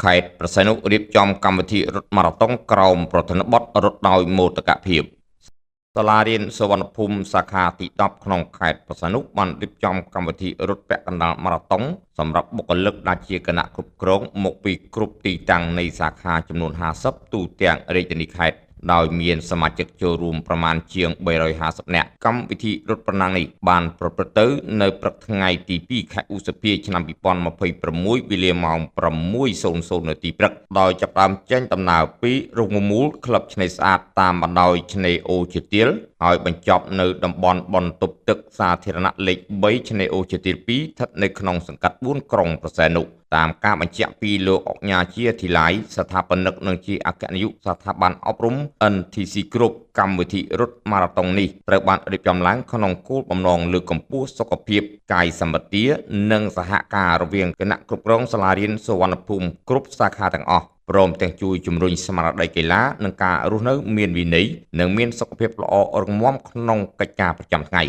ខេត្តព្រះសីហនុរៀបចំកម្មវិធីរត់ម៉ារ៉ាតុងក្រោមប្រធានបទរត់ដោយមោទកភាពសាលារៀនសុវណ្ណភូមិសាខាទី10ក្នុងខេត្តព្រះសីហនុបានរៀបចំកម្មវិធីរត់ពាក់កណ្ដាលម៉ារ៉ាតុងសម្រាប់បុគ្គលិកដែលជាគណៈគ្រប់គ្រងមកពីគ្រប់ទីតាំងនៃសាខាចំនួន50ទូទាំងរាជធានីខេត្តដោយមានសមាជិកចូលរួមប្រមាណជាង350នាក់កម្មវិធីរត់ប្រណាំងនេះបានប្រព្រឹត្តទៅនៅព្រឹកថ្ងៃទី2ខែឧសភាឆ្នាំ2026វេលាម៉ោង6:00នាទីព្រឹកដោយចាប់ផ្ដើមចេញដំណើរពីរោងមូលក្លឹបឆ្នេរស្អាតតាមបណ្ដោយឆ្នេរអូជាទៀលហើយបញ្ចប់នៅតំបន់បន្ទប់ទឹកសាធារណៈលេខ3ឆ្នេរអូជាទៀល2ស្ថិតនៅក្នុងសង្កាត់4ក្រុងព្រះសីហនុតាមការបញ្ជាក់ពីលោកអុកញ៉ាជាធីឡៃស្ថាបនិកនិងជាអគ្គនាយកស្ថាប័នអប់រំ NTC Group កម្មវិធីរត់ម៉ារ៉ាតុងនេះត្រូវបានរៀបចំឡើងក្នុងគោលបំណងលើកកម្ពស់សុខភាពកាយសម្បទានិងសហការរវាងគណៈគ្រប់គ្រងសាលារៀនសុវណ្ណភូមិគ្រប់សាខាទាំងអស់ព្រមទាំងជួយជំរុញស្មារតីកីឡានិងការរស់នៅមានវិន័យនិងមានសុខភាពល្អរឹងមាំក្នុងកិច្ចការប្រចាំថ្ងៃ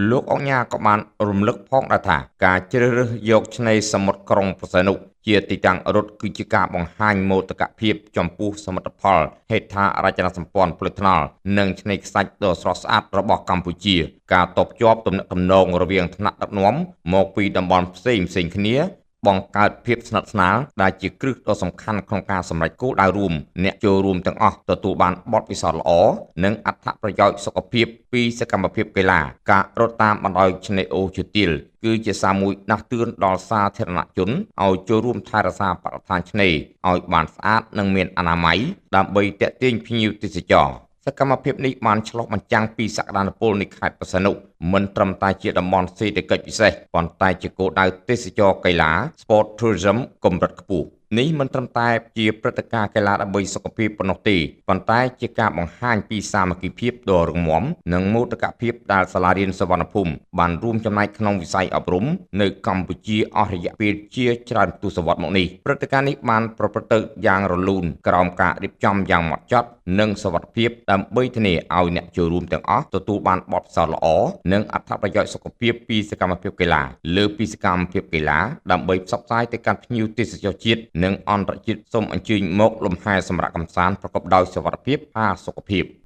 លោកអុកញ៉ាក៏បានរំលឹកផងដែរថាការជ្រើសរើសយកឆ្នេរសមុទ្រក្រុងព្រះសីហនុជាទីតាំងរត់គឺជាការបង្ហាញមោទកភាពចំពោះសមិទ្ធផលហេដ្ឋារចនាសម្ព័ន្ធផ្លូវថ្នល់និងឆ្នេរខ្សាច់ដ៏ស្រស់ស្អាតរបស់កម្ពុជាការតភ្ជាប់ទំនាក់ទំនងរវាងថ្នាក់ដឹកនាំមកពីតំបន់ផ្សេងៗគ្នាបង្កើតភាពស្និទ្ធស្នាលដែលជាគ្រឹះដ៏សំខាន់ក្នុងការសម្រេចគោលដៅរួមអ្នកចូលរួមទាំងអស់ទទួលបានបទពិសោធន៍ល្អនិងអត្ថប្រយោជន៍សុខភាពពីសកម្មភាពកីឡាការរត់តាមបណ្ដោយឆ្នេរអូជាទៀលគឺជាសារមួយដាស់តឿនដល់សាធារណជនឲ្យចូលរួមថែរក្សាបរិស្ថានឆ្នេរឲ្យបានស្អាតនិងមានអនាម័យដើម្បីទាក់ទាញភ្ញៀវទេសចរសកម្មភាពនេះបានឆ្លុះបញ្ចាំងពីសក្តានុពលនៃខេត្តព្រះសីហនុមិនត្រឹមតែជាតំបន់សេដ្ឋកិច្ចពិសេសប៉ុន្តែជាគោលដៅទេសចរណ៍កីឡា Sport Tourism កម្រិតខ្ពស់នេះមិនត្រឹមតែជាព្រឹត្តិការណ៍កីឡាដើម្បីសុខភាពប៉ុណ្ណោះទេប៉ុន្តែជាការបង្ហាញពីសាមគ្គីភាពដ៏រឹងមាំនិងមោទកភាពដែលសាលារៀនសុវណ្ណភូមិបានរួមចំណែកក្នុងវិស័យអប់រំនៅកម្ពុជាអស់រយៈពេលជាច្រើនទសវត្សរ៍មកនេះព្រឹត្តិការណ៍នេះបានប្រព្រឹត្តទៅយ៉ាងរលូនក្រោមការរៀបចំយ៉ាងម៉ត់ចត់និងសុវត្ថិភាពដើម្បីធានាឲ្យអ្នកចូលរួមទាំងអស់ទទួលបានបទពិសោធន៍ល្អនិងអត្ថប្រយោជន៍សុខភាពពីសកម្មភាពកីឡាលើពីសកម្មភាពកីឡាដើម្បីផ្សព្វផ្សាយទៅកាន់ភ្ញៀវទេសចរជាតិនិងអន្តរជាតិសូមអញ្ជើញមកលំហែសម្រាប់កម្សាន្តប្រកបដោយសុវត្ថិភាពផាសុកភាព។